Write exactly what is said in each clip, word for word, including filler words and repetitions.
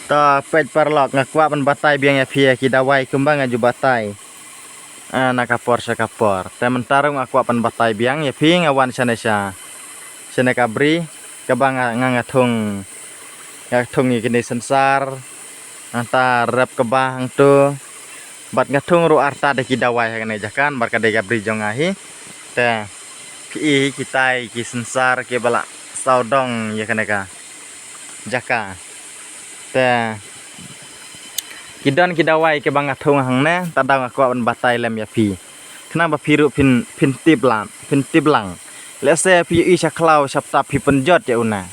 Ta peit paralok, nga kwah ban batai biang ïa phi ïa ki dawai kumba nga ju batai. Ah, na ka por sha ka por. Te mynta ruh nga kwah ban batai biang ïa phi, nga wan shane sha, shane ka bri, kaba nga, nga, nga thung, nga thung ïa kine sensar, nangta rep kaba hangto, bad nga thung ruh arta da ki dawai ha kane jaka, namar ka dei ka bri jong nga hi. Te phi i hi kitai ki sensar kiba la sawdong ïa kane ka jaka. Te ki don ki dawai kiba nga thung hangne, ta daw nga kwah ban batai lem ïa phi. Khnang ba phi ruh phin, phin tip lang, phin tip lang. Lehse phi ïohi sha khlaw shaphrang phi pynjot ïa une.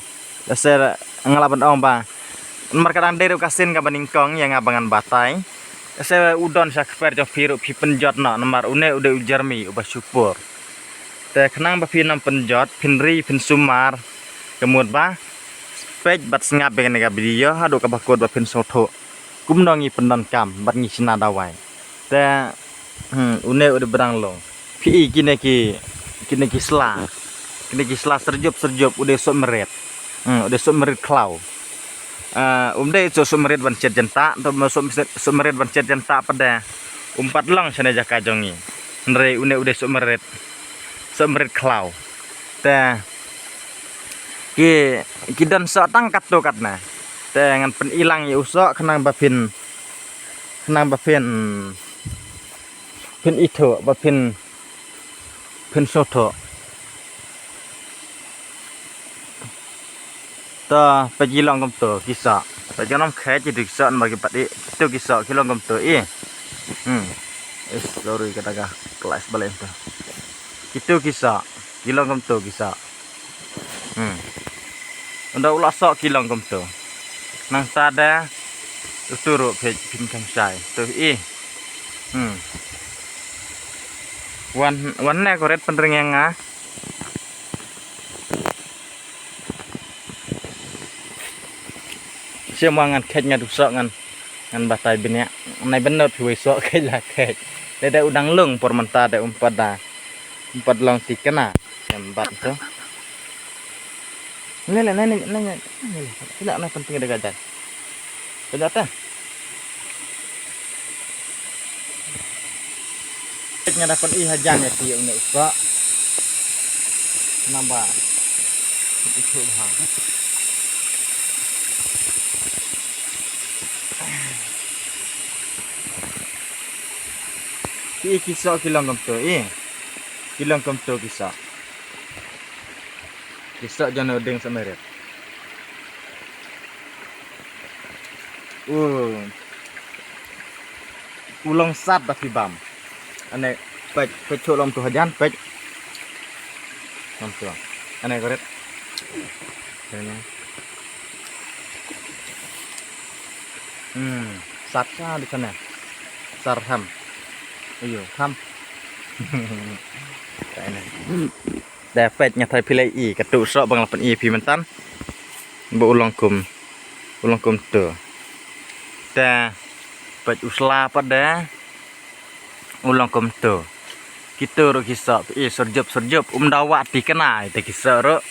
Lehse nga lah ban ong ba, namar ka dang dei ruh ka sien kaba nyngkong ïa nga ba ngan batai. Lehse u don sha kper jong phi ruh phi pynjot noh, namar une u dei u jer mih uba shu por. Te khnang ba phin ym pynjot, phin ri, phin sumar, ka mut ba peit bad sngap ïa kane ka video haduh kaba kut ba phin sngewthuh kumno ngi pyndonkam bad ngi shna dawai. Te, hmm, une u dei ba dang long. Phi i kine ki, kine ki sla. Kine ki sla syrjup syrjup u dei sohmrit. Hmm, u dei sohmrit khlaw. Ah, um dei soh, sohmrit ban shet jyntah, to soh, sohmrit ban shet jyntah pat de um pat long shane jaka jong ngi. Hynrei une u dei sohmrit, sohmrit khlaw. Te ki, ki don soh tang katto katne. Te ngan pyni lang ïa u soh khnang ba phin, khnang ba phin, phin ithuh, ba phin, phin sngewthuh. To, peit ki long kumto ki soh. Peit ki nang khet ki tu ki soh namar ki pat i. Kitu ki soh ki long kumto i. Hmm. Eh, sorry, kata ka kelas balen tu. Kitu ki soh ki long kumto ki soh. Hmm. Unda u la soh ki long kumto. Nangta da utu ruh peit phin kham shai. Tu i. Hmm. Wan, wan ne ko ret pynring ïa nga. Shem wa ngan khet nga tu soh ngan, ngan batai bniah. Nai benot phi wei soh khet la khet. Dei da u dang lung por mynta da um pat da. Um pat long tikna. Shem bat tu. Nai, nai, nai, nai, nai, nai, nai, nai, nai, penting ada gajan. Kajat eh. Nga da pyn-i hajan ïa ki une u soh. Namar ithuh bha. Ki, ki soh ki long kumto i. Ki long kumto ki soh. Ki soh jong u dieng sohmrit. U, u long sat da phi bam. Ane peit, peit shuh long tu hajan, peit. Long tu. Ane ko ret. Ane. Hmm, sat sa di sana. Sar ham. Ayo, ham. Kaine. Te peit nga tharai phi la i, katu u soh ba nga la pyn-i phi myntan. Ba u long kum, u long kumto. Te peit u sla pat de. U long kumto. Kitu ruh ki soh, phi i syrjup syrjup, um da wah tikna, te ki soh ruh.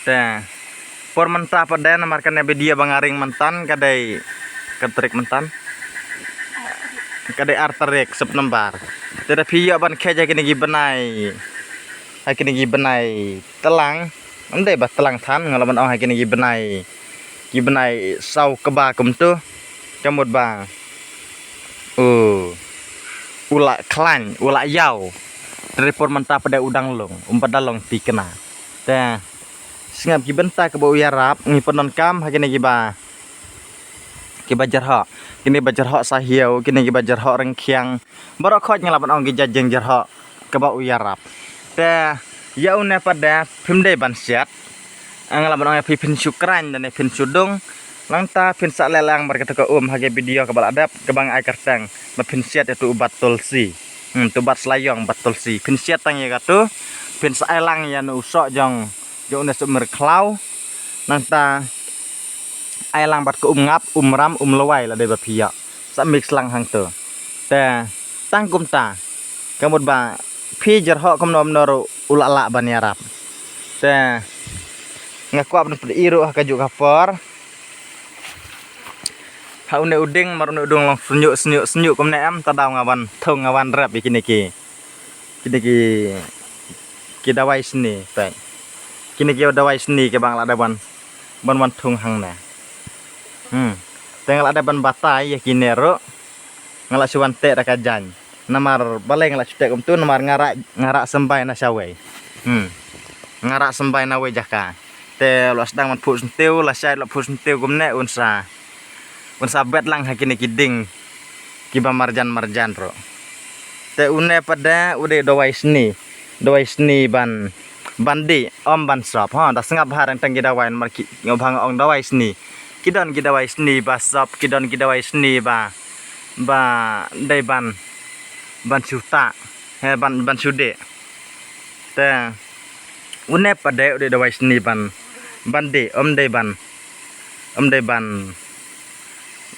Te por mynta pat de namar kane video ba nga ring myntan ka dei ka tarik myntan. Ka dei ar tarik September. Te da phi ïoh ban khet ha kine ki bnai, ha kine ki bnai tlang. Ym dei ba tlang than, nga la ban ong ha kine ki bnai, ki bnai saw kba kumto. Ka mut ba u, u la khlaiñ, u la ïaw. Te por mynta pat de u dang lung, um pat da long tikna. Te sngap ki bynta kaba u ïarap ngi pyndonkam ha kine kiba, kiba jyrhoh. Kine ba jyrhoh sahiaw, kine kiba jyrhoh ryngkhiang. Baroh khoit nga la ban ong ki jait jingjyrhoh kaba u ïarap. Te ïa une pat de phim dei ban siat. Nga la ban ong ïa phi phin shu khraiñ da ne phin shu dung. Nangta phin sa leh lang bad katu ka um ha ki video kaba la dep kaba nga ai kyrteng ba phin siat ïa tu u bat tulsi. Hmm, tu bat sla ïong bat tulsi. Phin siat tang ïa katu. Phin sa ai lang ïa une u soh jong, jong une sohmrit khlaw. Nangta ai lang bad ka um ngap, um ram, um lawai la dei ba phi ïoh. Sa mix lang hangto. Te tang kumta. Ka mut ba phi jyrhoh kumno kumno ruh u la lah ban ïarap. Te nga kwah ban pyn-i ruh ha kajuh ka por. Ha une u ding, mar une u ding long sniuh, sniuh, sniuh kumne em, ta daw nga wan thung, nga wan rep ïa kine ki, kine ki, ki dawai sni, peit. Kine ki dawai sni kiba nga la dep wan, ban wan thung hangne. Hmm. Te nga la dep ban batai ïa kine ruh. Nga la shu wan teh da ka jaiñ. Namar balei nga la shu teh kumtu, namar nga rah, nga rah symbai na shawei. Hmm. Nga rah symbai na wei jaka. Te la sdang ban phuh syntiew, la shai la phuh syntiew kumne un sa, un sa bet lang ha kine ki ding kiba marjan marjan ruh. Te une pat de u dei dawai sni, dawai sni ban, ban dih, ym ban sop. Ha, da sngap bha tang ki dawai, namar ki, nga bha nga ong dawai sni. Ki don ki dawai sni ba sop, ki don ki dawai sni ba, ba dei ban, ban shu tah, he, ban, ban shu dih. Te une pat de u dei dawai sni ban, ban dih, ym dei ban, ym dei ban,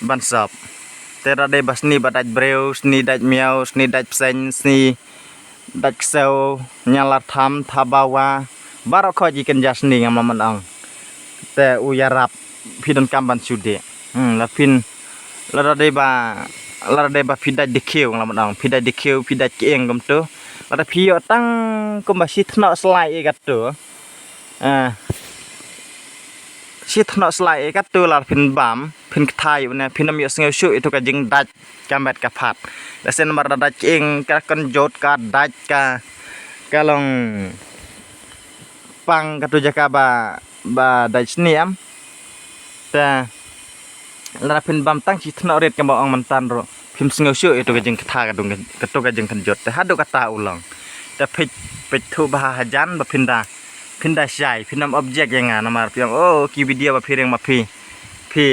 ban sop. Te da dei ba sni ba dait briew, sni dait miaw, sni dait pseiñ, sni dait ksew, ñialar tham, thabawa, baroh khoit ki kynja sni ngam lah ban ong. Te u ïarap, phi donkam ban shu dih. Hmm, la phin, lada dei ba, lada dei ba phi dait dkhiew, ngam lah ban ong, phi dait dkhiew, phi dait kieng kumtu. Lada phi ïoh tang kumba shi thnoh slai ïa katu. Eh, shi thnoh slai ïa katu la phin bam, phin kthai une, phin ym ïoh sngew shuh ïa tu ka jingdait ka met ka phad. Lehse namar da dait kieng ka kynjot ka dait ka, ka long pang katu jaka ba, ba dait sni em. Te lada phin bam tang shi thnoh rit kaba ong mynta ruh, phim sngew shuh ïa tu ka jingkthai katu, katu ka jingkynjot. Te haduh kata u long. Te peit, peit thuh bha hajan ba phin da, phin da shai, phin ym object ïa nga namar phi ong, oh, ki video ba phi ring ma phi, phi,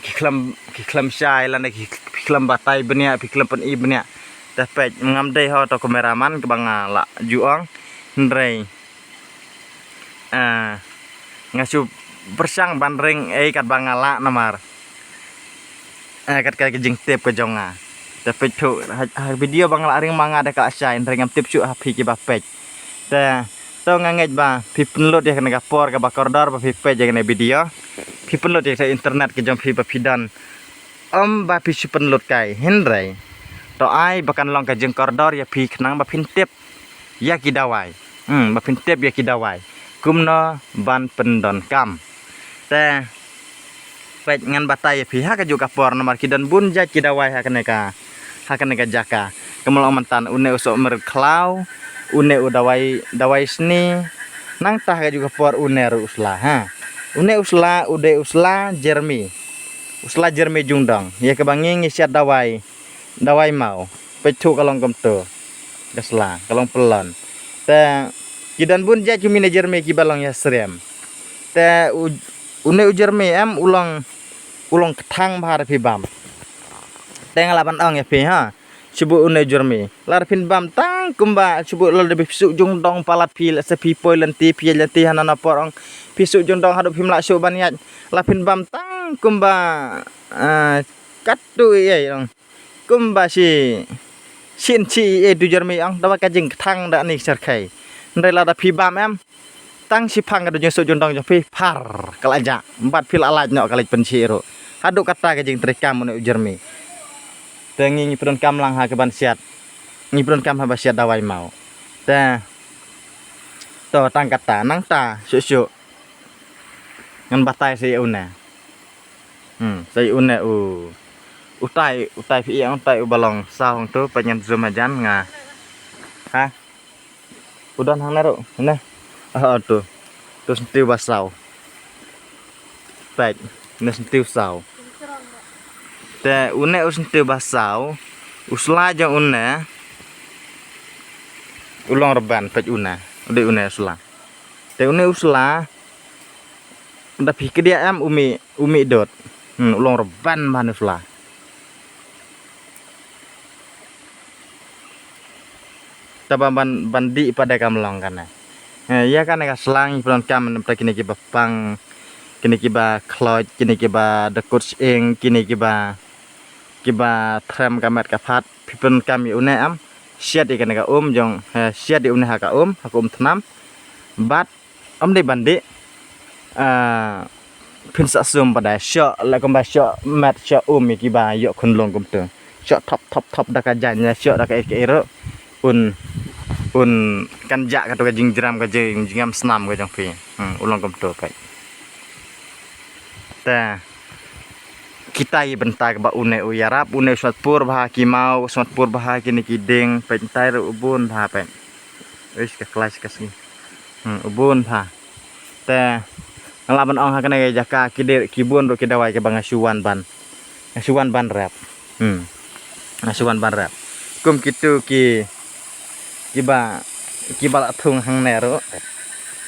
ki khlem, ki khlem shai lane ki, phi khlem batai bniah, phi khlem pyni bniah. Te peit, ngam dei ho to kameraman kaba nga lah ju ong. Hynrei, ah, nga shu pyrshang ban ring ei katba nga lah namar, eh, kat ka jingtip ka jong nga. Te peit thuh, ha, ha video ba nga lah ring ma nga da ka shai, hynrei ngam tip shuh ha phi kiba peit. Te to nga ngeit ba phi pynlut ïa kane ka por kaba kordor ba phi peit ïa kane video. Phi pynlut ïa ka internet ka jong phi ba phi don, ym ba phi shu pynlut kai, hynrei to ai ba kan long ka jingkordor ïa phi khnang ba phin tip ïa ki dawai. Hmm, ba phin tip ïa ki dawai kumno ban pyndonkam. Te peit ngan batai ïa phi ha kajuh ka por namar ki don bun jait ki dawai ha kane ka, ha kane ka jaka. Kumba long mynta une u sohmynrut khlaw, une u dawai, dawai sni. Nangta ha kajuh ka por une ruh u sla, ha. Une u sla u dei u sla jermi. U sla jermi jingdong ïa kaba ngi ngi siat dawai, dawai maw. Peit thuh ka long kumtu. Ka sla ka long pyllun. Te ki don bun jait ki mine jermi kiba long ïa syriem. Te u, une u jermi em u long, u long kthang bha da phi bam. Te nga lah ban ong ïa phi, ha. Shu buh une u jermi. Lada phin bam tang kumba shu buh lada phi suk jingdong palat phi, lehse phi poi lynti, phi ïaid lynti hana na por ong phi suk jingdong haduh phim lah shuh ban ïaid. Lada phin bam tang kumba, ah, katu ei ei ong. Kumba shi, shin shi ei ei tu jermi ong, da ba ka jingkthang da ni syrkhei. Hynrei lada phi bam em, tang shiphang ka dei jingsuk jingdong jong phi, phar, ka la jah. Bad phi la lait noh ka leit pynshih ruh. Haduh kata ka jingtrei kam une u jermi. Te ngi ngi pyndonkam lang ha ka ban siat. Ngi pyndonkam ha ba siat dawai maw. Te to tang kata nangta shuh shuh. Ngan batai sa ïa une. Hmm, sa ïa une u, utai, utai phi ïa utai uba long saw hangtu, peit ngan zoom hajan nga. Ha? U don hangne ruh, ne. Ah, oh, tu. Tu syntiew ba saw. Peit, ne syntiew saw. Te une u syntiew ba saw, u sla jong une u long rben, peit une. U dei une u sla. Te une u sla da phi kdiah em u mih, u mih dud. Hmm, u long rben ban u sla. Te ban, ban, ban dih pat de kam long kane. Eh, ïa kane ka sla ngi pyndonkam namar kine kiba pang, kine kiba khloit, kine kiba da kut sying, kine kiba, kiba threm ka met ka phad, phi pyndonkam ïa une em. Siat ïa kane ka um jong, eh, siat ïa une ha ka um, ha ka um thnam. Bad ym dei ban dih, ah, Phin sa sum pat da shoh, la kumba shoh mat shoh um ïa kiba ïoh khunlung kumtu. Shoh thop thop thop da ka jaiñ, ïa shoh da ka ïa ka ïa ruh. Un, un kan jah katu ka jingjram ka jing, jingam snam ka jong phi. Hmm, u long kumtu pat. Te kita i bynta kaba une u ïarap, une u smat pur bha ki maw, u smat pur bha kine ki dieng, peit ntai ruh u bun bha peit. Uish ka klai ka sngi. Hmm, u bun bha. Te nga lah ban ong ha kane ka jaka ki dei ki bun ruh ki dawai kiba nga shu wan ban, nga shu wan ban rep. Hmm. Nga shu wan ban rep. Kum kitu ki, kiba, kiba la thung hangne ruh.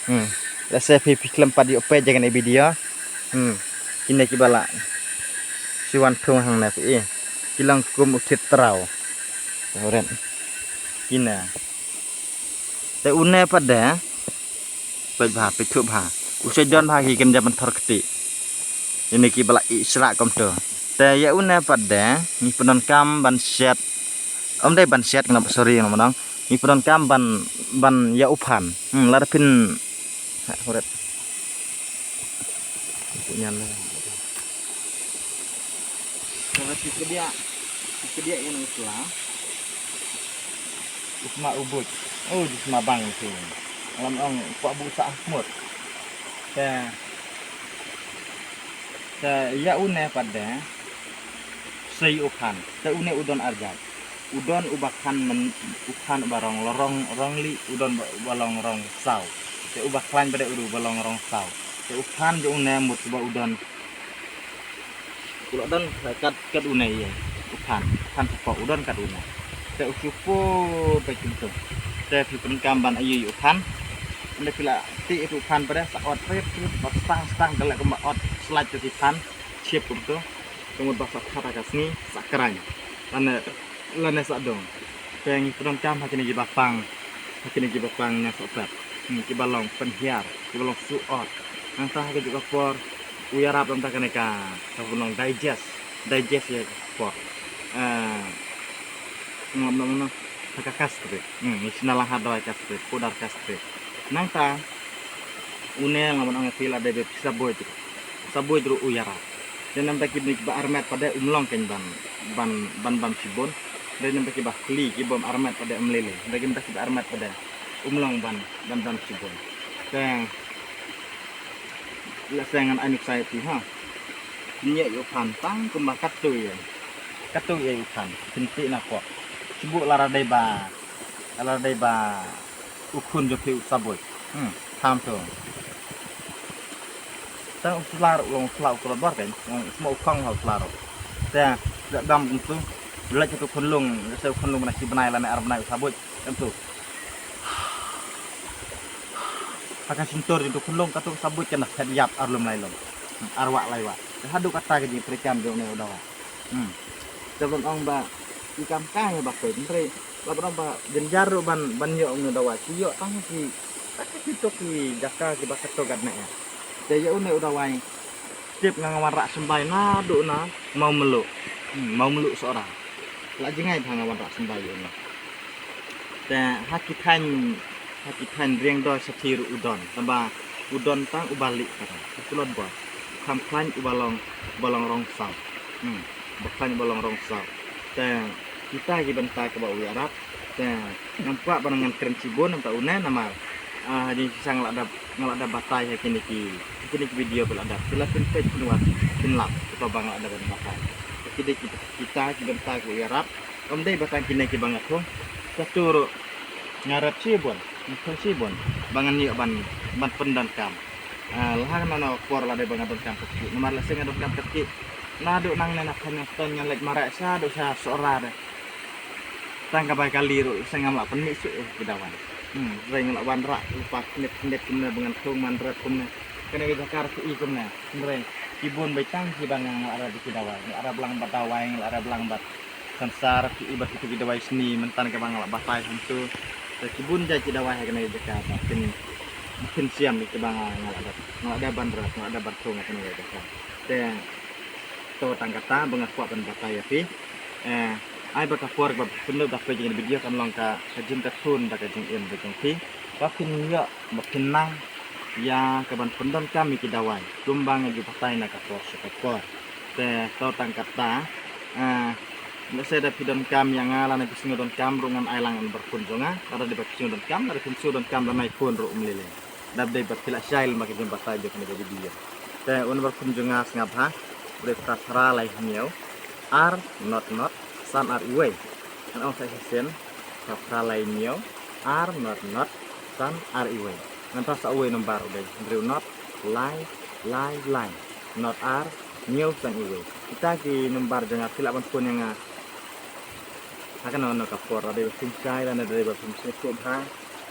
Hmm. Lehse phi, phi khlem pat ïoh peit ïa kane video. Hmm. Kine kiba la shu wan thung hangne phi i. Ki long kum u thied traw. Kine. Te une pat de. Peit bha, peit thuh bha. U shu don bha ki kynja pynthor kti. Ine kiba la ih shrah kumtu. Te ïa une pat de, ngi pyndonkam ban shet. Ym dei ban shet, kane, sorry, kane, ngi pyndonkam ban, ban ïa u phan. Hmm, lada phin. Ha, horet. Nyan le. Lada phi kdiah, phi kdiah ïa u sla. U sma u buit. Oh, u sma bang tu. Lam ong kwah buh sah mut. Te, te ïa une pat de. Sei u phan. Te une u don arjat. U don uba khan men, u khan uba rong, rong, rong li, u don uba, uba long rong saw. Te uba khlaiñ pat de u uba long rong saw. Te u phan jong une mut uba u don. U la don kat, kat une ïa. U phan, phan sha pok u don kat une. Te u shu pur peit kumtu. Te phi pyndonkam ban ïa u phan. Ynda phi la tih u phan pat de sa ot peit peit ba stang stang ka leh kumba ot slait tu ki phan. Chip kumtu. Kumut ba sa khat ha ka sngi sa kraiñ. Lane, lane sa dong. Te ngi pyndonkam ha kine kiba pang. Ha kine kiba pang na sa pep. Hmm, kiba long pynhiar, kiba long suh ot. Nangta ha kajuh ka por u ïarap nangta kane ka, ka long digest, digest ïa ka por. Eh, ngam na mano ha ka gastric. Hmm, ngi shna lang ha dawai gastric, powder gastric. Nangta une ngam na ngi phi la dei be pisa boi tu. Sa buit ruh u ïarap. Dei namar ki bym armet pat de um long kein ban, ban, ban bam shibun. Dei namar kiba khlieh ki bym armet pat de um lei lei. Dei namar kiba armet pat de um long ban, ban bam shibun. Te lehse ngan ai nuksa ïa phi ha. Phin ïoh ïa u phan tang kumba katto ïa. Katto ïa u phan. Phin tih na pok. Shibun lada dei ba, lada dei ba u khun jong phi u sa buit. Hmm, tham tu. Tang u sla ruh, u long u sla u klot bor kan. U sma u khong ha u sla ruh. Te da dam kumtu. Leit tu khunlung, leit tu khunlung na ki bnai lane ar bnai u sa buit. Kumtu. Ha ka shyntur jong tu khunlung katu sa buit kan da phet ïap ar lum lai lum. Hmm, ar wah lai wah. Te haduh katta ka jingpyrkhat jong une u dawai. Hmm. Te ban ong ba ki kam kai ba peit, hynrei la ban ong ba jynjar ruh ban, ban ïoh une u dawai. Ki ïoh tang ki, tang ki to ki jaka kiba katto katne. Te ïa une u dawai tip nga nga wanrah symbai naduh na Mawmluh. Hmm, Mawmluh Sohra. La jngai ba nga wanrah symbai ïa une. Te ha ki thaiñ, ha ki thaiñ Riangdoi Shathie ruh u don. Tangba u don tang uba lieh kata. U klot bor. U kham khlaiñ uba long, uba long rong saw. Hmm. Uba khlaiñ uba long rong saw. Te kita ki bynta kaba u ïarap. Te ngam kwah ban ngan kren shibun namar une namar. Ah, ha jingshisha nga la dep, nga la dep batai ha kine ki, kine ki video ba la dep. Ki la pynpeit pynwad pynlap. Kita ba nga la dep ban batai. Ki dei ki, kita ki bynta kaba u ïarap. Ym dei ba tang kine kiba nga thung. Katu ruh nga rep shibun, nga thung shibun ba ngan ïoh ban, ban pyndonkam. Ah, lada nano por la dei ba nga donkam kyrkieh. Namar lehse nga donkam kyrkieh naduh nangne na Phanjaiñston ngan leit mareh shaduh sha Sohra de. Tang ka bai kali ruh lehse ngam lah pynmih shuh ïa ki dawai. Hmm, hynrei nga la wanrah lypa khyndiat khyndiat kumne ba ngan thung ban rep kumne. Kane ka jaka ruh phi i kumne. Hynrei ki bun beit tang kiba nga la rep ïa ki dawai. Nga la rep lang bad dawai, nga la rep lang bad Sansar, phi i bad kito ki dawai sni mynta kaba nga la batai hangto. Te ki bun jait ki dawai ha kane ka jaka ba phin, phin siam ïa kiba nga, nga la dep, nga la dep ban rep, nga la dep ban thung ha kane ka jaka. Te to tang kata ba nga kwah ban batai ïa phi. Eh, ai ba ka por ba phin ïoh da peit ïa kane ka video kan long ka, ka jingkatto bad ka jingim ba jong phi. Ba phin ïoh, ba phin nang ïa ka ban pyndonkam ïa ki dawai kumba nga ju batai na ka por sha ka por. Te to tang kata, eh, lehse da phi donkam ïa nga lane phi sngewdonkam ruh ngan ai lang u number phone jong nga, lada dei ba phi sngewdonkam, lada phi sngewdonkam da nai phone ruh um lei lei. Dap dei ba phi la shai lem ba ka jingbatai jong kane ka video. Te u number phone jong nga sngap ha, u dei phra phra lai hynñiew, ar not not, san ar iwei. Ngan ong sa shisien, phra phra lai hynñiew, ar not not, san ar iwei. Ngan phah sa uwei number u dei, hynriew not, lai, lai, lai, not ar, hynñiew san iwei. Kita ki number jong nga phi lah ban phone ïa nga. Ha kano kano ka por, lada dei ba phin shai lane dei ba phin sngewthuh bha.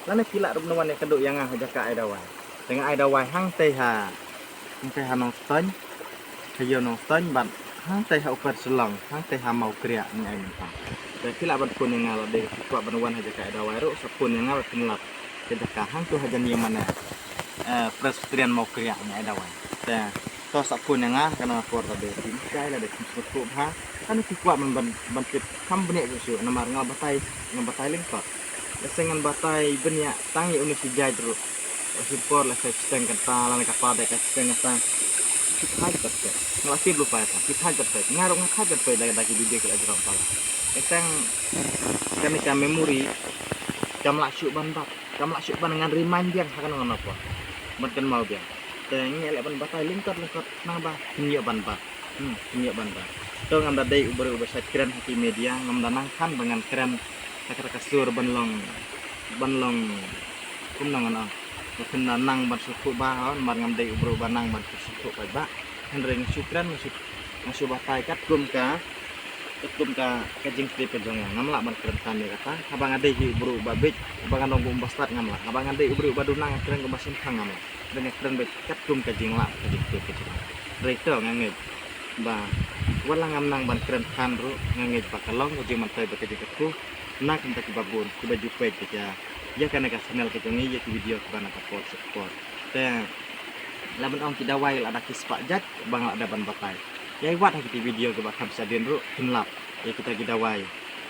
Lane phi lah ruh ban wan ïakynduh ïa nga ha jaka ai dawai. Te nga ai dawai hangtei ha, hangtei ha Nongstoiñ, ha ïew Nongstoiñ bad hangtei ha Upper Shillong, hangtei ha Mawkriah ngi ai mynta. Te phi lah ban phone ïa nga, lada dei phi kwah ban wan ha jaka ai dawai ruh sa phone ïa nga ba phin lap ka jaka hangto ha jan ïing mane, eh, Presbyterian Mawkriah ngi ai dawai. Te to sa phone ïa nga ha kano ka por, lada dei phi shai lada dei phi sngewthuh bha, lane phi kwah ban, ban, ban tip kham bniah shuh shuh namar nga batai, nga batai lyngkot. Lehse ngan batai bniah tang ïa une shi jait ruh. Lehse por lehse shiteng kata lane ka pat ka shiteng kata. Ki thait bad peit. Nga la tip lypa ïa ka, ki thait bad peit. Nga ruh nga thait bad peit da, da ki video ki la jrong palat. Tang kane ka memory kam lah shuh ban bat, kam lah shuh ban ngan remind biang ha kano kano por. Ban kynmaw biang. Te ngi leh ban batai lyngkot lyngkot naba phin ïoh ban bat. Hmm, phin ïoh ban bat. To ngam da dei u briew uba shait kren ha ki media, ngam da nang than ba ngan kren ha kata ka sur ban long, ban long kumno ngan ong, ba phin da nang ban sngewthuh bha, namar ngam dei u briew ba nang ban sngewthuh paidbah. Hynrei nga shu kren, nga shu, nga shu batai katkum ka, katkum ka, ka jingtip ka jong nga. Ngam lah ban kren than ïa kata. Haba nga dei hi u briew uba bieit, uba ngan ong kum u bastad ngam lah. Haba nga dei u briew uba duna ngan kren kum u bashemphang ngam lah. Hynrei nga kren beit katkum ka jinglah ka jingtip ka jong nga. Hynrei to nga ngeit ba wat la ngam nang ban kren than ruh, nga ngeit ba ka long ka jingmyntoi bad ka jingkyrkhu na ka bynta kiba bun kiba ju peit ïa ka, ïa kane ka channel ka jong ngi, ïa ki video kiba na ka por sha ka por. Te lah ban ong ki dawai lada ki spah jait ba nga lah dei ban batai. Ïa i wat ha kiti video kiba kham shadien ruh phin lap ïa kita ki dawai.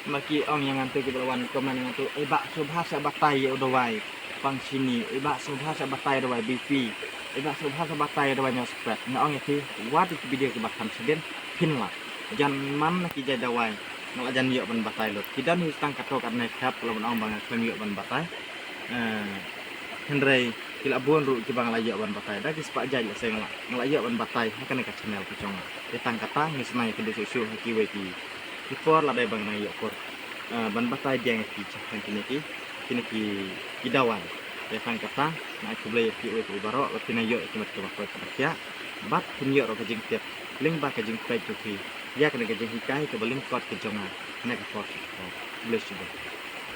Namar ki ong ïa ngan tu kiba la wan comment ïa ngan tu, "Eh bah, sngewbha sa batai ïa u dawai pang shini, eh bah, sngewbha sa batai dawai B P, eh bah, sngewbha sa batai dawai ñiewspet." Nga ong ïa phi, wat ïa ki video kiba kham shadien phin lap. Jan man na ki jait dawai nga la jan ïoh ban batai lut. Ki don hi tang kato katne khap, lah ban ong ba nga khlem ïoh ban batai. Eh, hynrei ki la bun ruh kiba nga la ïoh ban batai. Da ki spah jait lehse nga la, nga la ïoh ban batai ha kane ka channel ka jong nga. Te tang kata ngi sngewbha ïakynduh shuh shuh ha kiwei ki, ki por lada dei ba nga ïoh por, eh, ban batai biang ïa ki shaphang kine ki, kine ki, ki dawai. Te tang kata nga ai khublei ïa phi uwei pa uwei baroh ba phin ïoh ïa ki mat kiba koit kiba khiah bad phin ïoh ruh ka jingtip lyngba ka jingpeit jong phi ïa kane ka jinghikai kaba lyngkot ka jong nga ha kane ka por. Khublei shibun.